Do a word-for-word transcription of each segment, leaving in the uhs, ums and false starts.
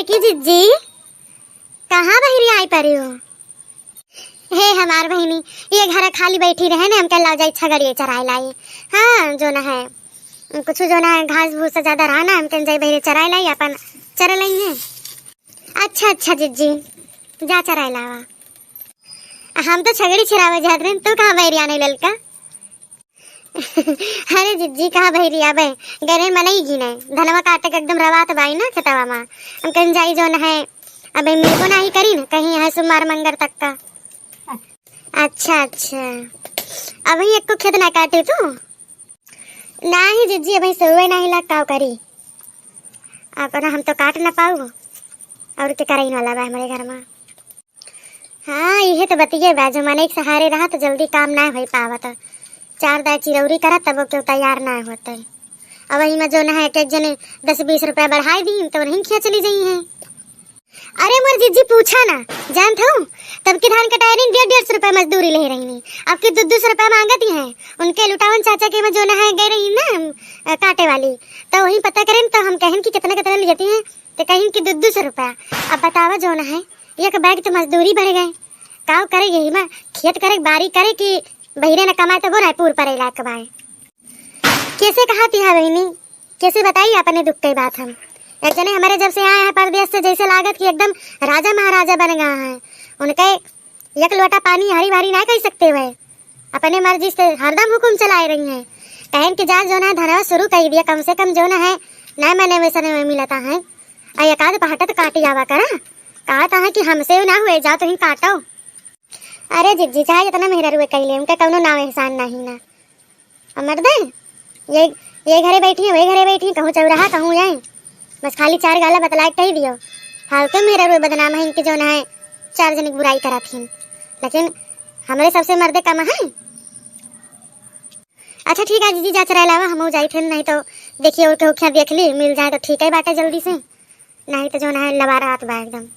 कि जिज्जी, कहाँ बहिरी आई परी हो? हे हमार बहिनी, ये घर खाली बैठी रहे ने, हमके लाव जाई छगड़िए चराए लाई। हाँ, जौन है, कुछ जौन है, घास भूसा ज्यादा रहा ना, हमके जाई बहिरी चराए लाई, अपन चर लाई है। अच्छा, अच्छा जिज्जी, जा चराए लावा। हम तो छगड़ी छिरावे जात रहे, तू कहाँ बहिरी आने ललका? अरे जिज्जी, कहाँ बहिरी आबे? गरे मनई गिने। धनवा काटे के एकदम रवात बाई ना खेतवा मा। हम कहीं जाई जौन है, अबे मिलबो नाही करी न, कहीं है सोमवार मंगर तक का। अच्छा, अच्छा। अबही एको खेत ना काटे तू? नाही जिज्जी, अबही सुबह नाही ला, काव करी? अपना हम तो काट ना पाऊ, और के करई वाला बा हमरे घर मा। हाँ, इहे तो बतिये बा, जमाने के सहारे रहा तो जल्दी काम ना होई पावत। चार दाई चिरौरी करत तबो केहू तैयार ना होते। अब वही में जौन है, एक एक जने दस बीस रुपया बढ़ाई दी तो वहीं खींच ली जाई है। अरे मोर जिज्जी पूछा ना, जानत हूँ, तब की धान कटाए रही डेढ़ डेढ़ सौ रुपया मजदूरी ले रही, अब की दो दो सौ रुपया मांगती है। उनके लुटावन चाचा के में जौन है गए रही ना, अ, काटे वाली, तो वहीं पता करें तो हम कहन कि कितना कितना लेती हैं, तो कहीं कि दो दो सौ रुपया। अब बतावा जौन है, एक बैग तो मजदूरी बढ़ गए, काव करे यही मा, खेत करे, बारी करे कि बहिरे न कमाए तो वो रायपुर पर इलाके बाए। कैसे कहा थी है बहिनी, कैसे बताई अपने दुख के बात हम? एक जने हमारे जब से आए हैं परदेस से, जैसे लागत कि एकदम राजा महाराजा बन गया है। उनके एक लोटा पानी हरी भरी ना कह सकते हुए, अपने मर्जी से हरदम हुकुम चलाए रही हैं। कहन कि जा जौन है धनवा शुरू कर दिया, कम से कम जौन है ना मने वैसने में मिलता है। आ एक आध पहाटा तो काटी आवा करा, कहत है कि हमसे ना हुए, जा तुहीं काटो। अरे जिज्जी, चाहे जितना मेहरारू कह ले, उनका कौनो नाव एहसान नहीं ना। अब मर्दे, ये, ये घरे बैठी है, वही घरे बैठी है, कहूँ चौराहा, कहूँ जाए, बस खाली चार गाला बतला के कह दियो। फालतू मेहरारू बदनाम है इनके, जौन है चार जने की बुराई करत हिन, लेकिन हमरे सबसे मर्दे कम है। अच्छा ठीक है जिज्जी, जा चराए लावा, हम जाई थे, नहीं तो देखिए और केहू खिया देख ली, मिल जाए तो ठीक है बाटे जल्दी से, नहीं तो जौन है लबारा आत बा एकदम।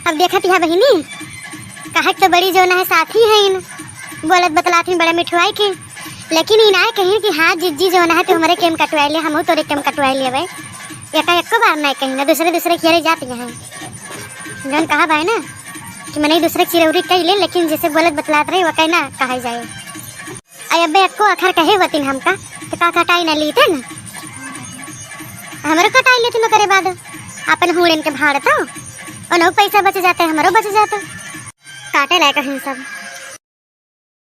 अब देखत यह बहिनी, कहे तो बड़ी जौन है साथी है इन, बोलत बतलात ही बड़ा मिठुआई के, लेकिन इन आए कहीं कि हाँ जिज्जी जौन है तो हमरे केम कटवाए ले, हमहू तोरे केम कटवाए लेबे। एका एको बार नहीं कहीं ना, दूसरे दूसरे खेरे जाती हैं। जौन कहा भाई ना कि मने दूसरे चिरौरी कह ले, लेकिन जैसे बोलत बतलात रहे वो कहना कहा जाए। अरे अबे, अक्को अखर कहे होतिन हमका, तो का कटाई ना लीते न? हमरो कटाई लेतिन ओकरे बाद, अपन हुड़न के भाड़ तो, उन्हों पैसा बच जाते, हमरो बच जाते। काटे लायक हन सब।